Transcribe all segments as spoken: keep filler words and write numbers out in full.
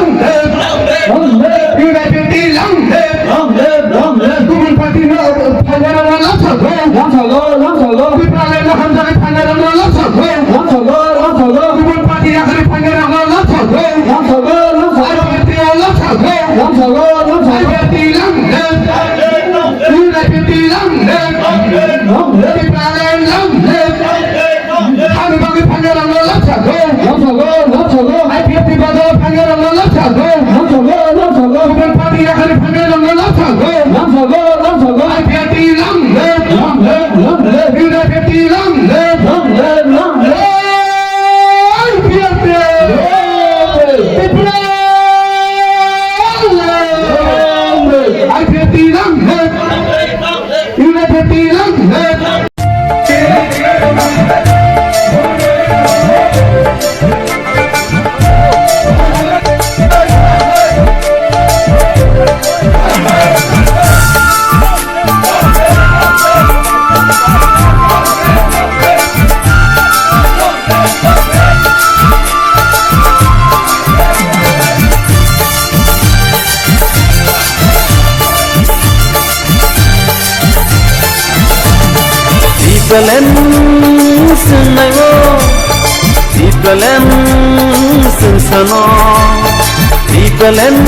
Long live! U D P P long live! Long live! Long live! Gubuno party no phainairokno lamsao. Lamsao, lamsao. Tipraland no hamjaknai phainairokno lamsao. Lamsao, lamsao. Gubuno party yakarwi phainairokno lamsao. Lamsao, lamsao. I P F T no lamsao. Lamsao, lamsao. I P F T long live! U D P P long live! Long live! Tipraland long live! Ani bagwi phainairokno lamsao. Lamsao, lamsao. I P F T ni bagwi phainairokno lamsao. Lamsao, lamsao. Gubuno party yakarwi phainairokno lamsao. Lamsao, lamsao. I P F T long live! Long live! Long live! U D P P long live! Long live! Long live! I P F T! Long live! Tipraland long live! I P F T long live! U D P P long live! Tipraland swngnaio, Tipraland swngsano, Tipraland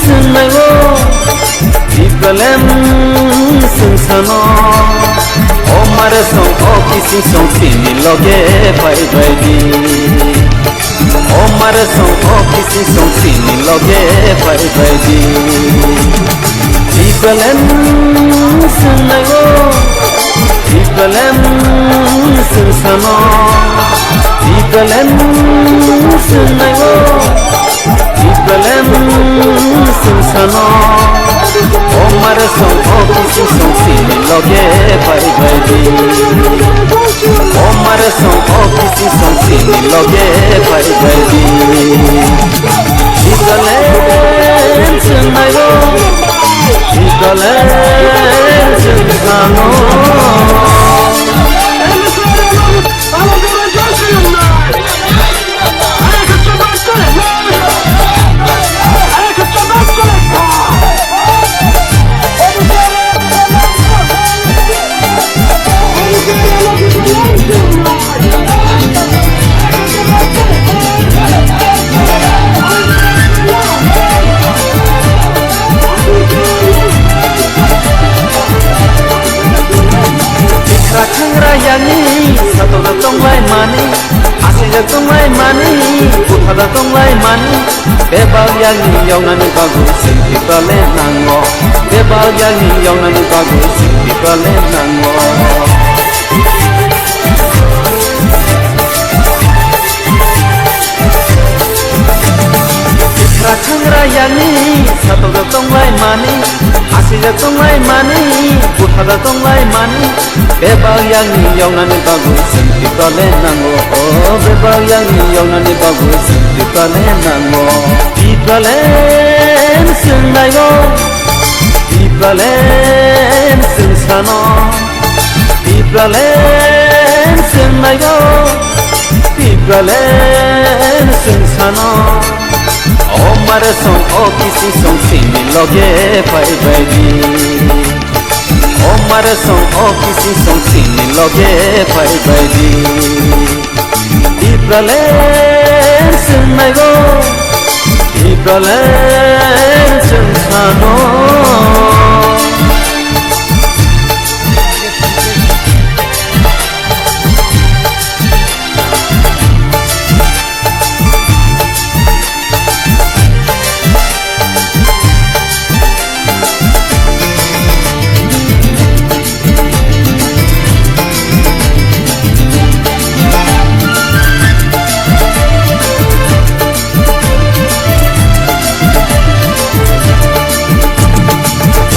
swngnaio, Tipraland swngsano. O mare song, o kising song, chini loge phai bai di. O mare song, o kising song, chini loge phai bai di. Tipraland swngnaio, Tipraland swngsano, Tipraland swngnaio, Tipraland swngsano. O mare song, o kising song, chini loge phai bai di. O mare song, o kising song, chini loge phai bai di. Tipraland swngnaio, Tipraland swngsano. Tikra khangra yani, satokjak tonglaimani, asijak tonglaimani, buthajak tonglaimani, bebak yani yoknani bagwi chwng Tipraland nango, bebak yani yoknani bagwi chwng Tipraland nango. Tikra khangra yani, satokjak tonglaimani, asijak tonglaimani, buthajak tonglaimani, bebak yani yoknani bagwi chwng Tipraland nango, o bebak yani yoknani bagwi chwng Tipraland nango. Tipraland swngnaio, Tipraland swngsano. Tipraland swngnaio, Tipraland swngsano. O mare song, o kising song, chini loge phai bai di. O mare song, o kising song, chini loge phai bai di. Tipraland swngnaio, Tipraland swngsano.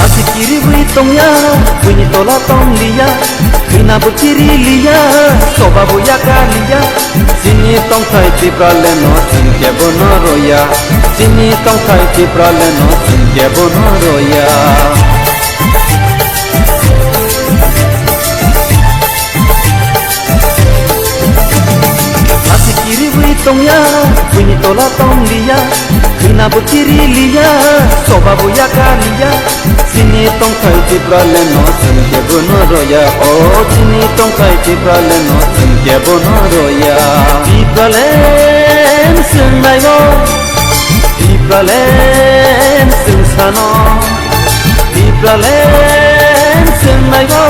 Asi kiriwi tongya, buini tola tongliya, khwina bo kiri liya, soba bo yaka liya. Chini tongthai Tipraland no chwng kebo no roya. Chini tongthai Tipraland no chwng kebo no roya. Asi kiriwi Tongya, chini tola tongliya, khwna bo chiriliya, soba bo yakaliya, chini tongthai Tipraland no chwng kebo no roya, o chini tongthai Tipraland no chwng kebo no roya. Tipraland chwng naigo, Tipraland chwng sano, Tipraland chwng naigo,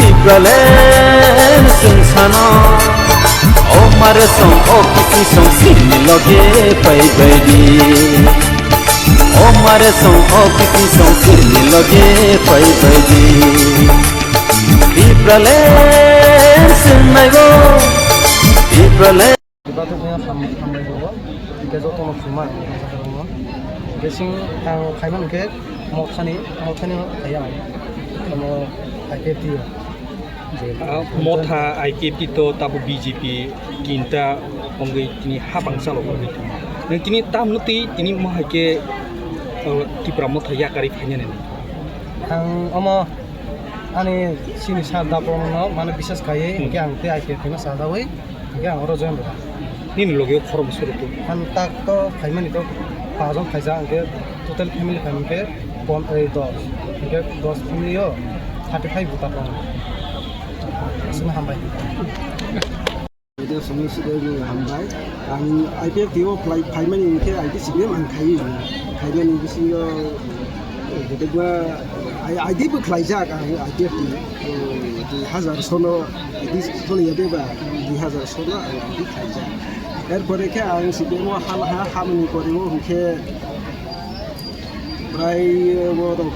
Tipraland chwng sano. O mare song, o kisi song, sini loge pai bai di. O mare song, o kisi song, sini loge pai bai di. Tipraland chwng naigo, Tipraland. Ibathuk khe ham-, hambai rwo, hingkhe jotono khuma ang sakarokno. Hingkhe chwng ang khaimani khe mothani, mothani phaiya ang. Omo I P F T o. Ah, motha I P F T to tabo B J P kinta wngwi tini hapang chalo wngwi tongo. Nwng tini tamno twi tini mo hai khe, oh, Tipra motha yakarwi phainani? Ang omo ani sini sir daprokno mane bisas khaiwi, hmm, hingkhe ang tei I P F T no sajawi. Hingke ang oro join rwkha. Nini loge o khorokbo suru tong? Ang tak to phaimani to pajon khaijak, hingke total family phaimani khe pon-, ei, dos. Hingke dos family o thirty five voter tongo. Aswkno hambai. Video simi side ni hambai. Ang I P F T o phlai-, phaimani hingke I D C P M ang khai. Khaimani bisingo, eh, I D bo khlaijak ang I P F T. Dui hazar sono, di solo ya deba, dui hazar sono ang di khaijak. Erpore khe ang C P M o hal ha, hamni pore o hwnkhe prai, eh, borok,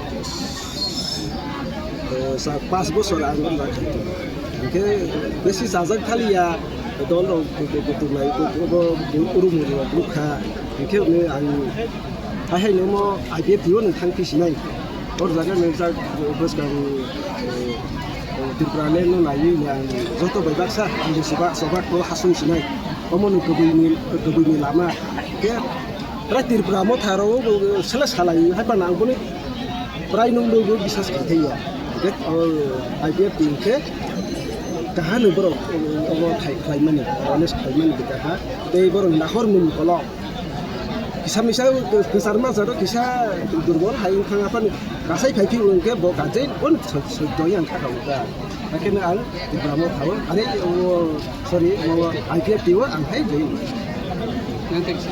eh, sa-, pas bosor ang wngjak hai. Hwnkhe besi sajak thaliya, dol rok kutung lai, urumuri rok nukha. Hwnkhe ang Hai hai nungmo I P F T o nwng thang phisinai. O jaga nwng jak bwskang, eh, eh, Tripura land no naiwi nwng joto bai baksa ang siba sobak o hasung sinai. Omo nwng kwbwi ni, kwbwi ni lama. Khe prai Tripura motha ro o sele salai hai pano ang boni prai nung bo bisas khai thai ya. Khe o I P F T khe kaha no borok obo khai khlai mani, honest khai mani kaha. Tei borok ni nahor mung kolok. Kisa misa kwchar majaro kisa durbol hai wngkha aphano kasai phai phiyok hwnkhe bo kanchai bono soi, soi doi ang khaka wngkha. Haikhe ang Tripura mo thao, are o, sorry, o I P F T o ang hai doi.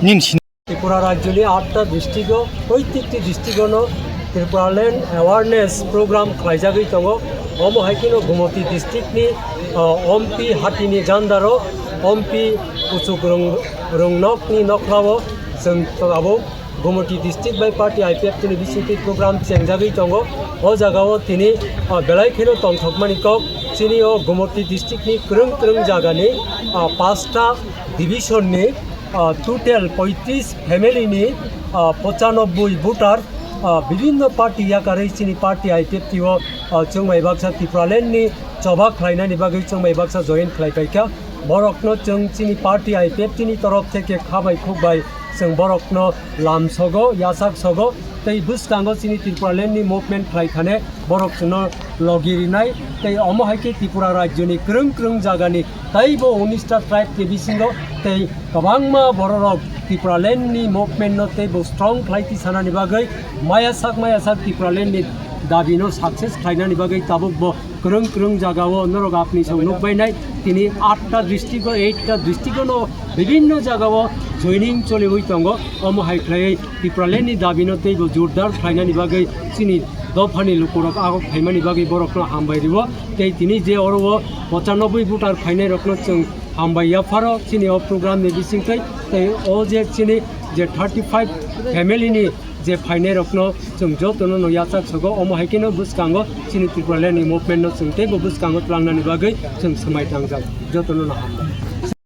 Nini sini. Tripura rajyoni atta district o, proitekti district o no Tripura land awareness program khlaijagwi tongo. Omo hai kheno Gumoti district ni, ah, Ompi hatini gandaro, Ompi Kuchuk Rung-, Rungnokni nokhrao chwng abo Gumoti district bai party I P F T ni bisingtwi program chengjagwi tongo. O jagao tini, ah, belai kheno tongthokmani kok chini o Gumoti district ni kwrwng kwrwng jagani, ah, pasta division ni, ah, total poitris family ni, ah, pochanobboi voter, ah, bibinno party yakarwi chini party I P F T o, ah, chwng bai baksa Tipraland ni choba khlainani bagwi chwng bai baksa join khlai paikha. Borokno chwng chini party I P F T ni torof theke kha bai khuk bai chwng borokno lam sogo, yasak sogo, tei bwskango chini Tipraland ni movement khlai thane borok chwngno logi rinai, tei omo hai khe Tripura rajyoni kwrwng kwrwng jagani teibo unis ta tribe ni bisingo tei kwbangma bororok Tipraland ni movement no teibo strong khlai tisanani bagwi maya sak maya sak Tipraland ni dabi no success khlainani bagwi tabuk bo kwrwng kwrwng jagao norok apni song nukbainai. Tini atta district o, eight ta district o no bibinno jagao joining choliwi tongo. Omo hai khlaiwi Tipraland ni dabi no teibo jordar khlainani bagwi chini dophani lukurok agok phaimani bagwi borokno hambai rio. Tei tini je oro o pochanobboi voter phainai rokno chwng hambai yapharo chini o program ni bisingtwi. Tei o je chini je thirty five family ni je phainai rokno chwng jotono no yachak sogo, omo hai kheno bwskango chini Tipraland ni movement no chwng teibo bwskango tlangnani bagwi chwng swmai tangjak. Jotono no hambai.